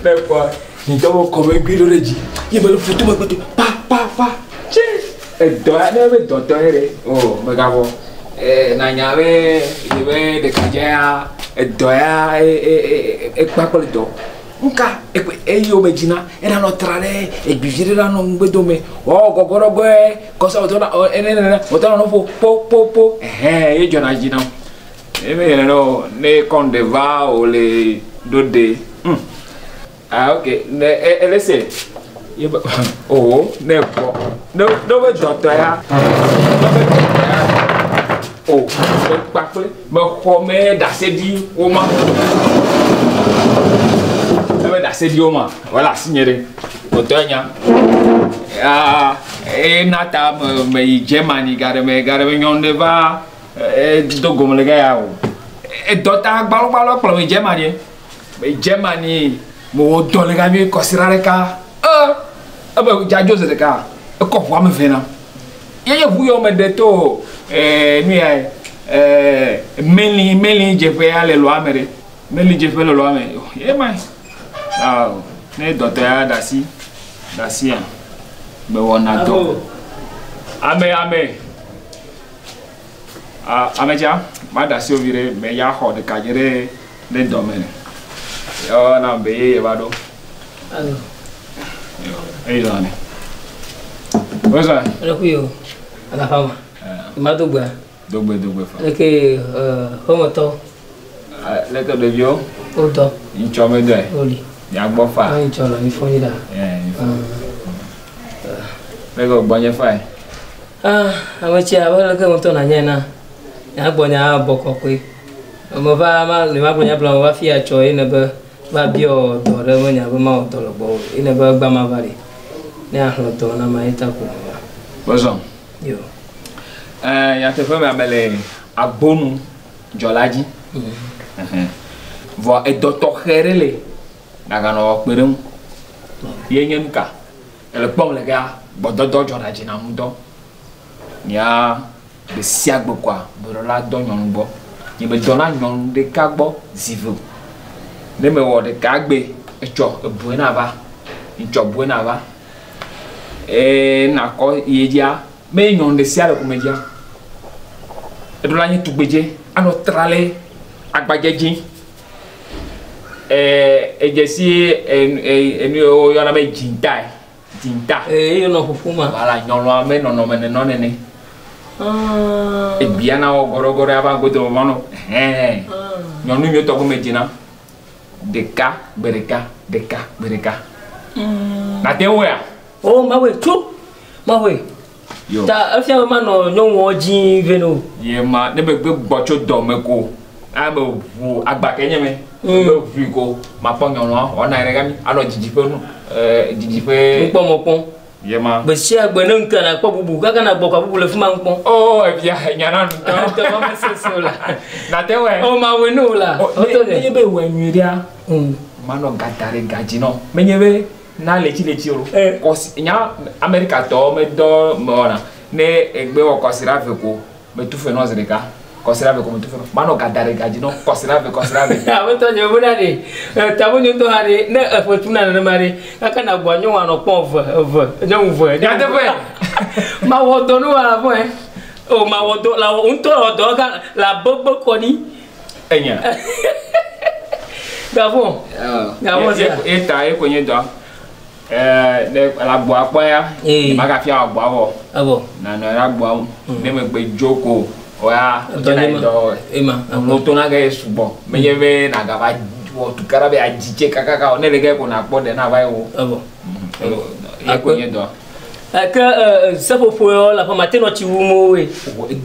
Ne kpɔ ŋutɔ wo kɔme gbi ɖo ɖe dzi ye me le foto me gbedo pa pa pa tse edɔ ya ne be dɔtɔ ye ɖe o megavɔ ee nanya be ye be ɖekadze ya edɔ ya e e e ekpa kple dɔ nuka ekpe eyi wo me dzina ena nɔ tra ɖe egbivi ɖe la nɔ ŋgbe dome wɔ gɔgɔɖɔgɔe kɔsɔ wòtɔ na ɔ ene nene wòtɔ nɔ ƒo po po po ɛhɛn ye dzɔna dzi nam eme yɛrɛ nɔ ne kɔn ɖe va wòle ɖo ɖe hmm ah ok ne e ele se ye be o ne kpɔ ne ne be dɔtɔ ya ne be dɔtɔ ya o me kpakple me xɔ me ɖase ɖi wo ma ne be ɖase ɖi wo ma wala asi nye ɖe dɔtɔ nya ya ena ta me me yi Germany gaɖe me gaɖe me nyɔnu ɖe va e do gome le ga ya o edɔ ta gbalɔgbalɔ kplɔ me Germany me Germany me wɔ dɔ le ga mi kɔsira ɖeka e ebe dzadzo zi ɖeka ekɔ ʋua me ve nam ye nye ʋu yɔ me ɖe to ee nu ya ee meli meli dzeƒe ya le lɔa me ɖe meli dzeƒe le lɔa me ye ma awo ne dɔtɔ ya ɖe asi ɖe asia me wɔna dɔ ame ame ah ame dza ma ɖe asi vi ɖe me ya xɔ ɖeka dze ɖe ɖe dɔ me yɔ na be ye va ɖo Alo. eyi zɔ ne wozɔ Ele ku yo. Ala fama. Ma do gbe. dogbe dogbe fa Leke ƒemetɔ leke ɖeviwo wodɔ ŋtsɔ me dɔe woli. miagbɔ fa Wo ŋtsɔ le mi fɔ yi ɖa. leke gbɔnye fa Ah, ame tsia abe leke ŋutɔ nanye na. Nya gbɔ nya bɔkɔ koe. Me va ma le ma gblɔ nya bla me va fia tsɔ ye ne be va biɔ dɔ ɖe me nya be mawɔ dɔ le gbɔwò. Ye ne be gba ma va ɖi. Ne axlẽ dɔ na ma ye ta ko me va. wozɔ Yo. ɛɛ nyateƒe me ame le agbonu dzɔla dzi vɔ edɔ tɔxɛ ɖe le naganɔ kpe ɖe ŋu ye nye nu ka ele kpɔm le ga gbɔdɔdɔ dzɔna dzi nam ŋutɔ nya gbe sia gbe koa meɖo la dɔ nyɔnu gbɔ nye me dɔna nyɔnu ɖeka gbɔ zi ve o ne mewɔ ɖeka gbe etsɔ ebue na va ŋtsɔ bue na va ee nakɔ ye dzia me nyɔnu ɖe sia ɖe ko me dzia eɖo la nye tugbedze anɔ tra le agbadze dzi ɛɛ edze si enu yiwo woyɔna be dzinta dzinta Ee, ye nɔ ƒoƒo ma. wala nyɔnua me nɔnɔme nenɔ nene Ah. egbia na wɔ gɔɖɔgɔɖɔ ava godo ma nɔ hɛn nyɔnu mi tɔgbe me dzina ɖeka gbe ɖeka ɖeka gbe ɖeka nate wɔa Oh, ma wɔe tso. Ma wɔe. yo Ta efia be manɔ nyɔnuwo dzi ve no. ye ma ne me gbe gbɔ tso dɔme ko ame ʋu agbake nye me be ʋui ko makpɔ nyɔnua wɔna yɛ ɖe gami anɔ dzidziƒe nu ɛɛ dzidziƒe Ŋkpɔ mɔ kpɔm. ye ma Gbe sia gbe ne ŋke na kpɔ bubu kaka na gbɔ kɔ bubu le fi ma ŋkpɔ. o evia enya na Ŋutɔ ŋutɔ ma me sese o la. nate wɔe O ma wɔe no la. O, ne nye be wɔe nyui ɖea manɔ gata ɖe gadzi nɔ menye be na letsi letsi o Eh. kɔsi nya amerikatɔwo medɔ mewɔna ne egbe wɔ kɔsiɖa ve ko metu fe nɔ zi ɖeka kɔsiɖa ve ko metu fe nɔ manɔ gata ɖe gadzi nɔ kɔsiɖa ve kɔsiɖa ve Aƒetɔ nye be na ɖe tabu nye ŋutɔ hã ɖe ne eƒe tu na nenema ɖe kaka na gbɔ nyɔnua nɔ kpɔm eve eve nyɔnu ve. Nyateƒe. Ma wɔ dɔ nu wa la fɔ yɛ. O ma wɔ dɔ la wɔ ŋutɔ wɔ dɔ ka la bebe kɔ ɖi. enya Gafɔ. Gafɔ sia. ye ta ye ko nye dɔ ɛɛ ne le agboa kpɔ ya Eh. magafia wɔ agboa vɔ Awɔ. nanɔ ɖe agboa ŋu ne megbe dzo ko oya Dɔ nye ma. dɔ Ema. ŋlɔtɔ na ge sugbɔ menye be nagava wɔ tukaɖa be adzidze kakaka o ne le ge ko nakpɔ ɖe nava yi wo Awɔ. ye ko nye dɔ Ke seƒoƒo yawo le aƒe ma te nɔ tsi wum woe.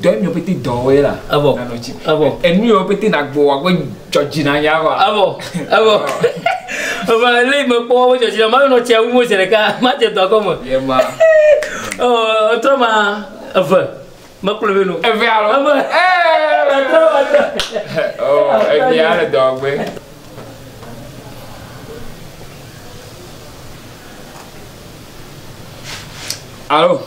dɔ mi pete dɔwoe la Awɔ. nanɔ tsi Awɔ. enu yiwo pete nagbo wɔ gbe dzɔdzi na nya wa Awɔ. Awɔ. Eva le me kpɔ wo dzɔdzi na ma nɔ tsia wum wo zi ɖeka ma dze dɔ gɔme. ye ma Ɔ trɔ ma eve mekplɔ be no. eve alo Eve. ɛɛ Trɔ ma trɔ. ɔ evia le dɔ gbe. Allô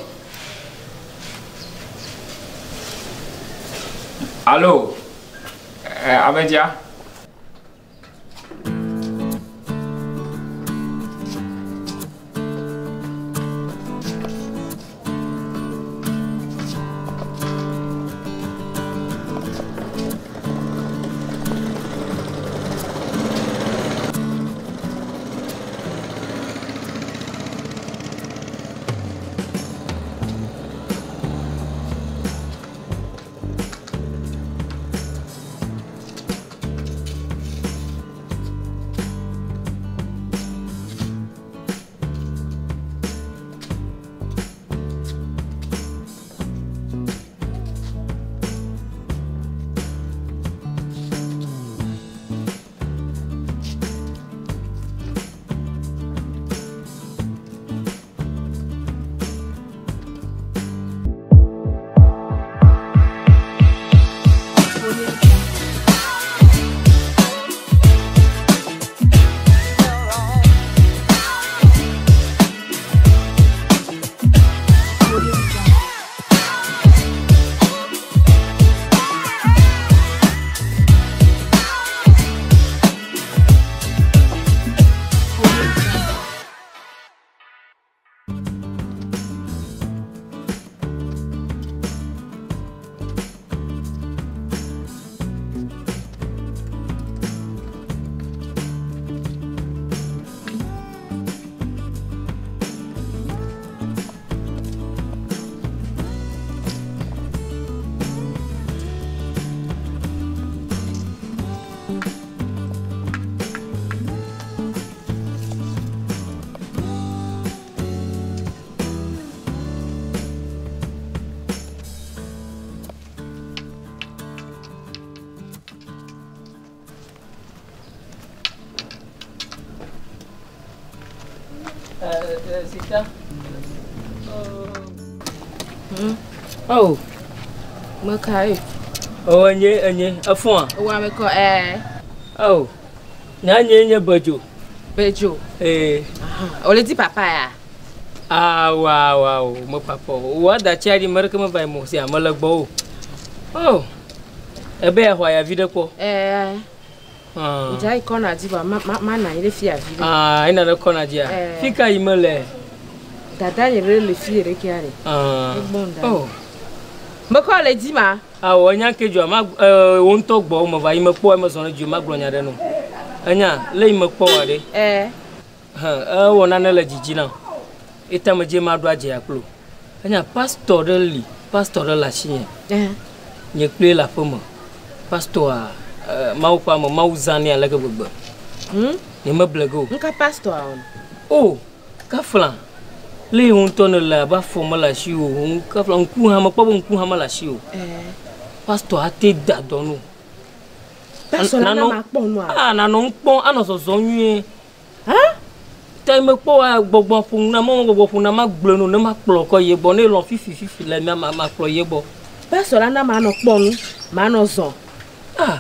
Allô Amedia Sita. Oh. Mekae. Oh, enye enye efɔa. Ewa me kɔ ɛɛ. Oh. Nya nye nye bedzo. Bedzo. Ee. O le di papa ya. Awa awa o me papa o. Wa da tsia ɖi me ɖeke meva yi mo sia mele gbɔ o. Oh. Ebe yaxɔ ayavi ɖe kpɔ. Ɛɛ. Ah. Dza yi kɔna dzi vɔ ma ma ma na anyi ɖe fi avi ɖe. Ah, ena ɖe kɔna dzia. Eh. Fi ka yi mele? Dada nye ɖe le fi ɖe kia ɖe. Ah. Egbɔ ŋda. Oh. Mekɔ le di ma. Awɔ enya ke dzɔa ma wo ŋutɔ gbɔ me va yi mekpɔ eme zɔ ɖe dzi magblɔ nya ɖe no. Enya le yi mekpɔ wa ɖe. Ɛɛ. Hẽ, ewɔ nane le dzidzi nam. Eta me dzi maɖo adze akplo. Enya pastor ɖe li, pastor ɖe le asinye. Ɛɛ. Nye kple le aƒe me. Pastor Mawu ƒe ame, Mawu zã nɛ aleke gbegbe. Nye meble ge o. Ŋka pastor awɔ? O, kafla. Le yi ŋutɔ ne le abe afɔ mele asi o. Kafla ŋku hã mekpɔ be ŋku hã mele asi o. Ɛɛ. Pastor ate da dɔ no. Pastor la na makpɔ nua. Ah, nanɔ ŋu kpɔm, anɔ zɔzɔm nyuie. Hã? Ta mekpɔ wa gbɔgbɔ ƒo na ma gbɔgbɔ ƒo na ma gblɔ no ne ma kplɔ kɔ ye gbɔ ne lɔ fifi fifi le mia ma ma kplɔ ye gbɔ. Pastor la na manɔ kpɔ nu, manɔ zɔ. Ah.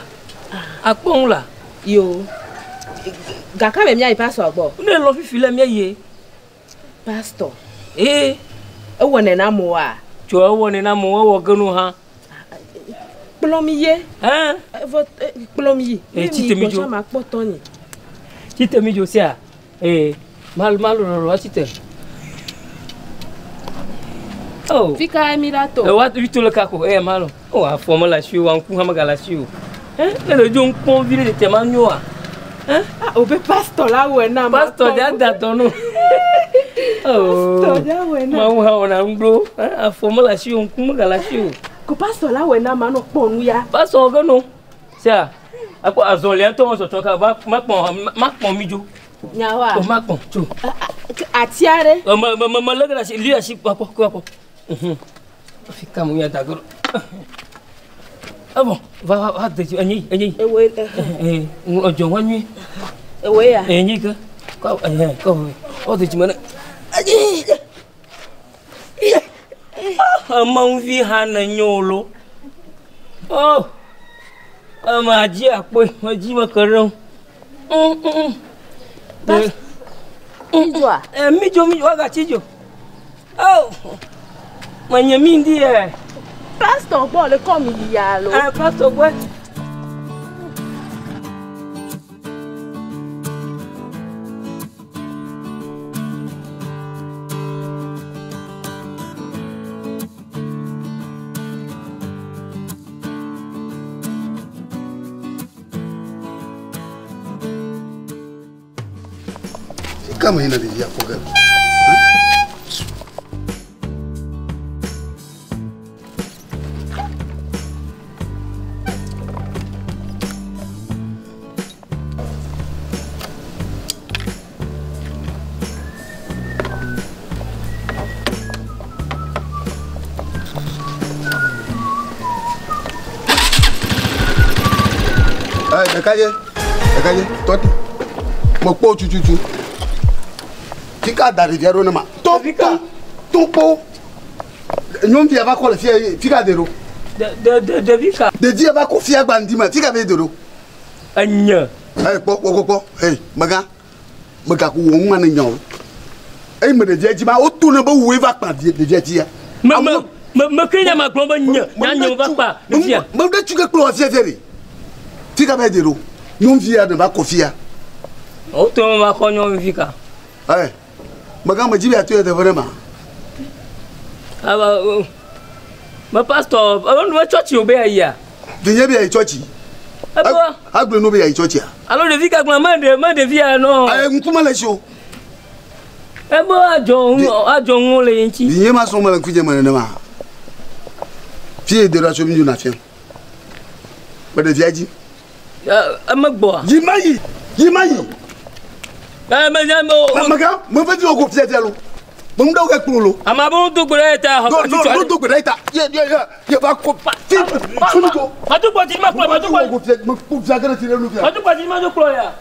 Akpɔ nu la. Yo. Gaka me mia yi pastor gbɔ. Ne lɔ fifi le mia ye. Pastor. Eh. Ewɔ ne na moa. Tso ewɔ ne na mo ewɔ genu hã. Kplɔ mi ye. Hein? Evɔ kplɔ mi yi. Eh, tite mi dzo. Ma kpɔ tɔnye. Tite mi dzo sia. Eh, mal mal lɔ tite. Oh. Fika mi la to. Ewa tu to le kako. Eh, malo. Oh, afɔ me le asi o, ŋku hã megale asi o. Eh, ne le dzo ŋkpɔm vi ɖe tete ma nyoa. Eh? Ah, obe pastor la wɔ na ma. Pastor dza da dɔ no. Oh. Pastor dza wɔ na. Mawu hã wɔna ŋuglo. Eh, afɔ me le asi o, ŋku megale asi o. Ko pastor la wɔ na ma nɔ kpɔ nu ya. Pastor ge no. Sia, akpɔ azɔlia ŋutɔ me zɔzɔ ka va makpɔ makpɔ mi dzo. Nyawoa. O makpɔ tso. Atia ɖe. Me me me me lé ge ɖe asi, li asi kpɔ kpɔ kpɔ. Afi ka mo ya da ge ɖo. Evɔ va va va de dzi enyi enyi. Ewoe. Ee edzɔ wa nyuie. Ewoe ya. Enyi ke. Kɔ ɛhɛ kɔ kɔ de dzi me ne. Emaŋuvi hã ne nyo lo. Oh. Eme adzi akpɔe, medzi me ke ɖe ŋu. Midzoa? Midzo, midzo, woagatsi dzo. Oh. Menye mi ŋdi yɛ. Pastor gbɔ le kɔ mi yi ya lo. Pastor gbɔe. Kama yina ɖevia kpɔ ge. Ɖekadze, ɖekadze, tɔ te. Mekpɔ tututu. Fika da ɖevia ɖo ne ma. To to to kpo. Nyɔnuvia va kɔ le fia ye fika de ɖo. De de de ɖevi ka? Ɖevia va kɔ fia gba ŋdi me fika be de ɖo. Enye. Eye kpɔ kpɔ kpɔ kpɔ. Eye mega mega ko wɔ ŋuma ne nya o. Eye me ɖevia dzi ma woto ne be woe va kpa ɖevia dzi ya. Me me me me ke nya ma gblɔ be nye nya nye va kpa ɖevia. Me ɖe tsu ke kplɔ fia fia ɖe. Fika be de ɖo. Nyɔnuvia ne va kɔ fia. Woto me va kɔ nyɔnuvi ka. Ɛ mega me dzi be ato ya teƒe ɖe ma. Aba me pastor alo me tsɔtsi wo be ayia. Vinye be ayi tsɔtsi. Ebe. Agblɔ no be ayi tsɔtsia. Alo ɖevi ka gblɔ me ɖe me ɖevia nɔ. Ɛ ŋkume le si o. Ebe adzɔ ŋu adzɔ ŋu le ye ŋuti. Vinye ma srɔ̃ me le ŋkudze me nenema. Fie de ɖo atso mi dzo na fia. Me ɖevia dzi. Emegbɔa. Yi ma yi yi ma yi. Me nya me o. Mega me ve dzi wo ko fia fia lo. Me ŋu ɖe wo ke kplɔ lo. Ame aɖewo do gbe ɖe eta. No no no do gbe ɖe eta. Ye ye ye ye va ko pa. Fi sunu ko. Madu kpɔ dzi ma kplɔ madu kpɔ. Me ko fia ke ɖe ti ɖe nu fia. Madu kpɔ dzi ma do kplɔ ya.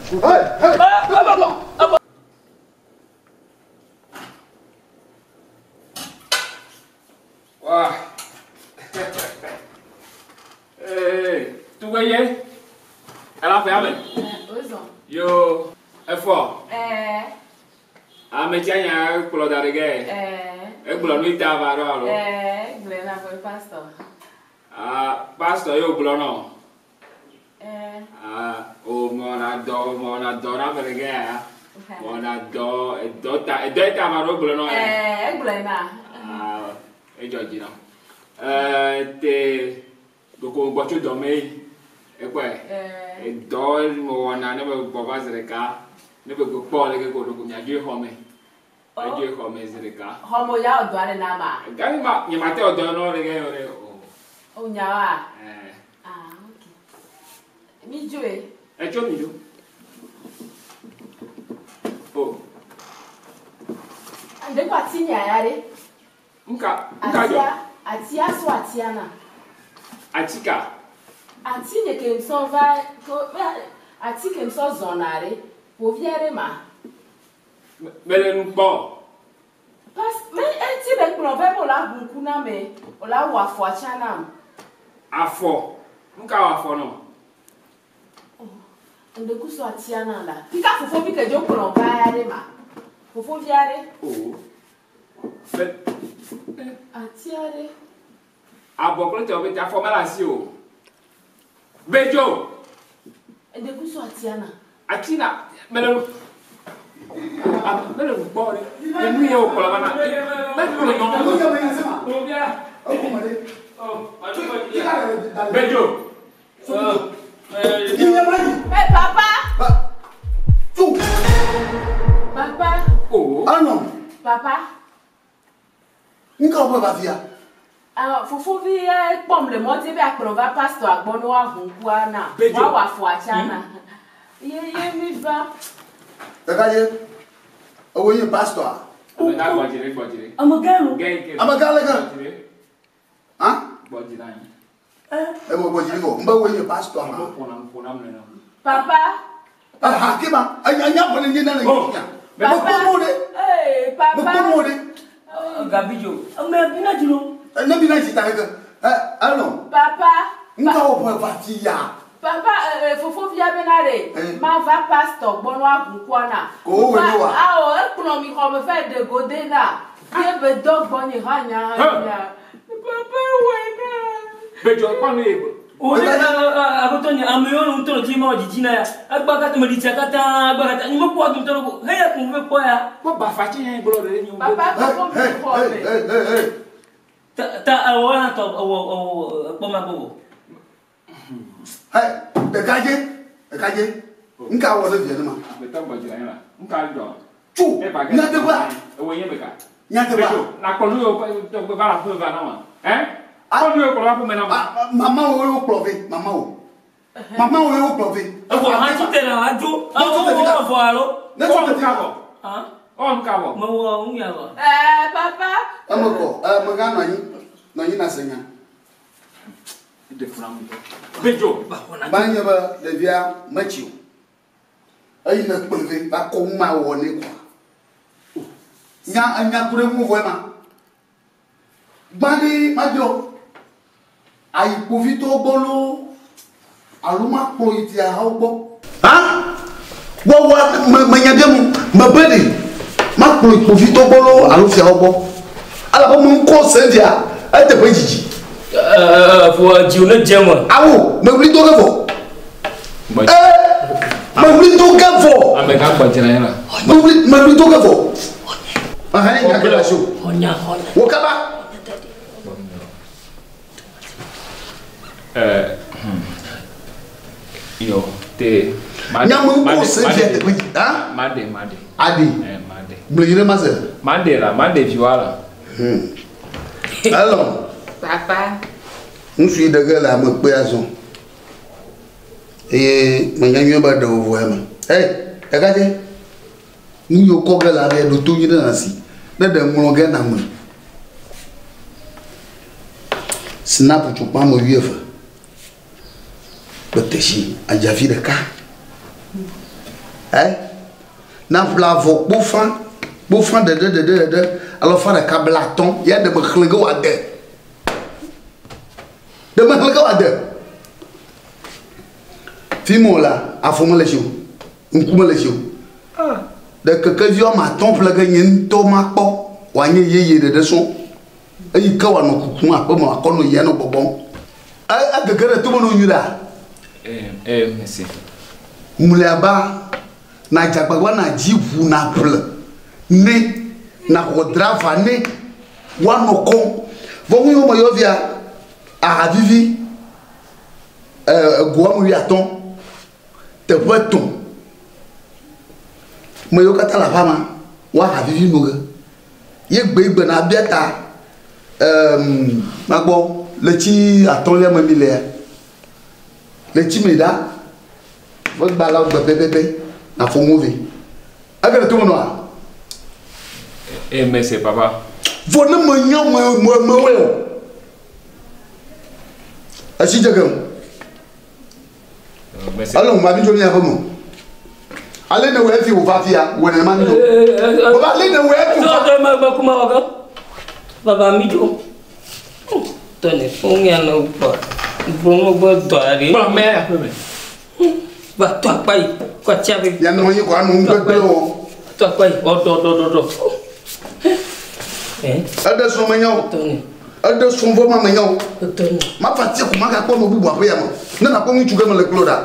Hey, hey. Wa. Ee, tugbeye. Ela ƒe ame. Ozɔ. Yo, efɔ. Ɛɛ. Ame tsia nya kplɔ da ɖe ge. Ɛɛ. Egblɔ nu ta va ɖo alo. Ɛɛ, gblɔe na ƒe pastor. Ah, pastor yo gblɔ nɔ. Ɛɛ. Ah, o mɔna dɔ, mɔna dɔ na ame ɖe ge ya. Mɔna dɔ, edɔ ta, edɔ ta va ɖo gblɔ nɔ. Ɛɛ, egblɔe na. Ah, edzɔ dzi nɔ. Ɛɛ, te doko gbɔ tso dɔ me yi. Ekpɔe. Ɛɛ. Edɔ mewɔna ne me gbɔ va zi ɖeka. Ne me kpɔ le ke ko ɖoko miadzo xɔ me. Adzo xɔ me zi ɖeka. Xɔme ya wɔ dɔ aɖe na ma. Gani ma nye ma te wɔ dɔ nɔ le ke yɔ ɖe o. O nya wa. Ɛɛ. Ah, ok. Mi dzoe. Etso mi dzo. O. Ande ko ati nya ya ɖe. Nka nka dzɔ. Atia, atia so atia na. Atika. Ati nye ke ŋsɔ va ko ati ke ŋsɔ zɔna ɖe. Ƒovi aɖe ma. Mele nu kpɔ. Pas me eti be kplɔ vɛ be wòla ʋu ŋku na me. Wòla wɔ afɔ atsa nam. Afɔ. Nka wɔ afɔ nɔ. Ŋdekusu so atia na la. Fika fofovi ke dzo kplɔ va ya ɖe ma. Fofovi aɖe. O. Fɛ. Atia ɖe. Abɔ kple tɔwo be afɔ mele asi o. Bedzo. Ŋdekusu so atia na. Ati na mele nu. Ah, mele nu kpɔ ɖe. Enu ye wòkplɔ va na. Mekplɔ nɔ. Enu ye me nya se ma. Kplɔbia. Eku me ɖe. Oh, Tika le da ɖe. Bedzo. Nye ma yi. Hey papa. Ba. Tu. Papa. O. Anɔ. Papa. Nka wo va fia. Ah, fofovi ye kpɔm le mɔdzi be akplɔ va pastor gbɔ ne woaʋu ŋkua na. Bedzo. Woawɔ afɔ atsa na. Ye ye mi va. Ɖeka ye. Ewo nye pastor. Ame ka gbɔdzi ɖe gbɔdzi ɖe. Ame gã lo. Gɛ ke. Ame gã le ke. Gbɔdzi ɖe. Ha? Gbɔdzi ɖe anyi. Ewo gbɔdzi ɖe vɔ. Mbe wo nye pastor ma. Ƒona ƒona mle nɔ. Papa. Aha ke ma. Enya nya ƒo ne nye na le Oh. nya. Me kpɔ mo ɖe. Ee Me papa. kpɔ mo ɖe. Gabi dzo. Ame bina dzi lo. Ne bi na dzi ta ɖe ke. Ɛ anɔ. Papa. Nka wo ƒe va fia. Papa fofovia bena ɖe Eh. ma va pastor gbɔ ne woaʋu ŋkua na. Ko wo wɔ ne wa? Awɔ ekplɔ mi xɔ me fɛ ɖe go de na. Ye be dɔ gbɔ nye hã nya hã nya. Papa wɔe na. Bedzo kpɔ nu ye. O de aƒetɔ nye ame yiwo le ŋutɔ le dzi ma wɔ dzidzi na ya. Agba katã me ɖi tsia katã agba katã. Nye mekpɔ ŋutɔ le ko. Heya ko ve kpɔ ya. Kpɔ bafa tsi nye gblɔ ɖe nye. Papa Hey, kpɔ mi hey, xɔ hey, me. hey, hey, hey. Ta ta awɔ hã tɔ ewɔ ewɔ kpɔ ma gbɔ. Hey, ɖeka dze. Ɖeka dze. Nka wɔ ɖe via ne ma. Agbetɔ gbɔdzi ɖe anyi la. Nka dzɔ. Tu. Eba gɛ. Nyateƒea. Ewo nye beka. Nyateƒea. Bedzo na kpɔ nu ye wò va la ƒe va na ma. Ɛ? Kpɔ nu ye kplɔ va ƒe me na ma. Ah, mama wo ye wokplɔ vɛ. Mama wo. Mama wo ye wokplɔ vɛ. Evɔ hã tsi te na adzo. Awɔ wɔ vɔ alo. Ne Ɔ tu nu ka vɔ. Hã. Ɔ nu ka vɔ. Mewɔ nu ya vɔ. Ɛɛ papa. Eme kɔ. Ame gã nɔ anyi. Nɔ anyi na se nya. Eɖe fu na ŋutɔ. Bedzo. Ba nye be ɖevia metsi o. Eyi ne kplɔe vɛ va kɔ nu ma wɔ nɛ kɔa. Nya enya ku ɖe ŋu vɔ ma. Gbã ɖe madzɔ. Ayi kpovitɔwo gbɔ loo alo makplɔ yi fiahawo gbɔ. Ha? Wɔwɔ me menya ɖe mu mebe ɖe makplɔ yi kpovitɔwo gbɔ loo alo fiawo gbɔ. Elabe me ŋkɔ se via eteƒe dzidzi. Fo dziwò ne dze me. Awo mewuli do ge vɔ. Gbɔdzi. Ee mewuli do ge vɔ. Ame ka gbɔdzi ɖe anyi la. Mewuli mewuli do ge vɔ. Mahani nya ke le asi o. Xɔnya xɔnya. Wo kaba. Ɛɛ. Yo te. Nya me ŋkɔ se via teƒe dzidzi. Ha? Made made. Adi. Ɛ made. Gblẽ yi ɖe ma se. Made la made vi wa la. Elɔ. Papa. Ŋutsu yi ɖe ge le ame kpe azɔ. Eye menya nyuie be ɖe wòvɔ eme. Hey, ɖekadze. Nu yiwo kɔ ge le aɖe ɖo to nyui ɖe asi. Ne ɖe ŋlɔ ge na ŋlɔe. Snap tsukpa ame wuieve. Kpetesi adzavi ɖeka. Ɛ na ƒle avɔ kpofa kpofa ɖeɖe ɖeɖe ɖeɖe alafa ɖeka bla atɔ̃ ya ɖe me xlẽ ge wòade. Ɖe me xlẽ ge wòade. Fi me wòlea, afɔ mele si o, ŋku mele si o. Ɖe kekevi woame atɔ̃ ƒle ge nye ŋutɔ makpɔ wòanye yeye ɖeɖe sɔŋ. Eyi ke wòanɔ kukum aƒeme wòakɔ nɔ yia nɔ gbɔgbɔm. Egege ɖe tome nɔ nyui ɖea? Ee, mese. Mlɔeba, nàdze agbagba nàdzi ʋu nàƒle nɛ, nàxɔ drava nɛ, woanɔ kɔm. Vɔ nu yiwo meyɔ fia, aha vivi, ego woame wuiatɔ̃, teƒe etɔ̃. Me yiwo katã le aƒea me, woaha vivi no ge. Ye gbegbe nabia ta em, magbɔ le tsi atɔ̃lia me mi lea. Le tsi me ɖa, ƒe gbalẽwo gbe pɛpɛpɛ nàfɔ ŋu vɛ. Ege le tome nɔa? Ee, mese papa. Vɔ ne menya me me mewɔe o. Etsi dze gem. Mese. Ele ŋu abidzo mía ƒe me. Ale ne wòe fi wòva fia, wɔ nenema mi ɖo. Baba ale ne wòe fi wòva. Tɔ me gbe kuma wɔ ge. Baba mi dzo. Tɔ ne fún ya ne gbɔ. Gbɔ me gbɔ dɔ aɖe. Kplɔ mɛ aƒe me. Va tɔ akpa yi. Kɔ atsia be. Mianɔ anyi kɔ anɔ nu gbegblẽ wɔm. Tɔ akpa yi. Ɔ dɔ dɔ dɔ dɔ. Ɛ Eɖe srɔ̃ menya o. tɔ ne. Eɖe srɔ̃ vɔ ma menya o. Tɔ ne. Mafa tia ko magakpɔ ame bubu aƒe ya me. Ne nakpɔ ŋutsu ge mele kplɔ ɖa.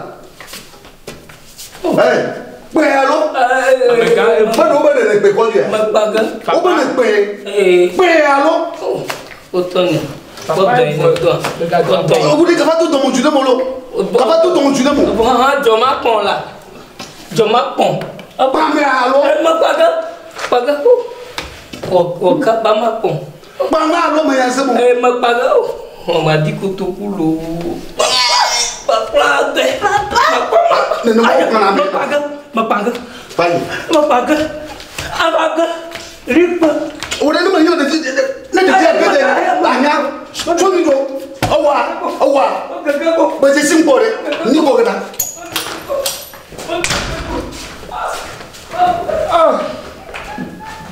Ɛ kpɛ alo? Amegã Be ɖe wobe ɖe kpɛ kɔ dzia? Me gba ge. Wobe ne kpɛ. Ee. Kpɛ alo? O tɔ ne. Kɔ dɔ yi ne tɔ. Kɔ dɔ yi. Owu ɖe kaba to dɔmɔdzu ne mo lo. Kaba to dɔmɔdzu ne mo. Hã dzɔ ma kpɔn la. Dzɔ ma kpɔn. Kpamɛ alo? Me gba ge. Gba ge. Wɔ wɔ kaba ma kpɔn. Kpamɛ alo me ya se mo. Ee me gba ge o. Wɔ ma di kotoku loo. Kpakpla dɛ. Papa. Nenema wo kplɔna Me ame. gba ge. Me gba ge. Fayi. Me gba ge. Ava ge. Rikpe. Wo ɖe ne me yɔ ɖevi ne ɖevi agbe ɖe anya tso mi ɖo ewa ewa Gege ko. gbedze si ŋkpɔ ɖe ni kɔ ɖa.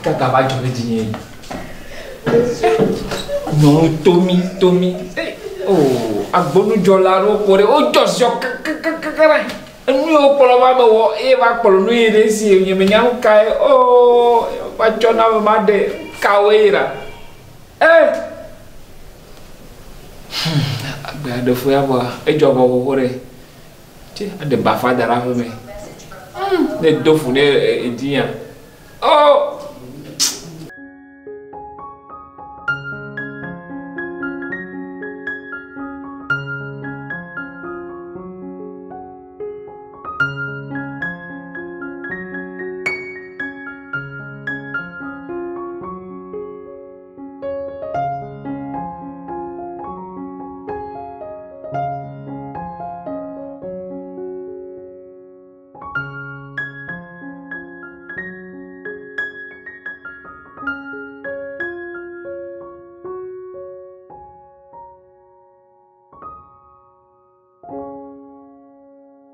Kaka va dzɔ ɖe dzinye yi. Nyɔnu tomi tomi. Oh, agbonudzɔla aɖewo kpɔ ɖe wodzɔ ziɔ kakakaka ɖe. Enu yiwo kplɔ va me wɔ eye va kplɔ nu yi ɖe esi nye menya nu kae. Oh, va tsɔ na ame ma ɖe kawoe yi ɖa. Eh. Agbe aɖe fu ya vɔa edzɔ vɔ xoxo ɖe. Tse aɖe bafa da ɖe aƒe me. Ne do fu ne edzi ya. Oh.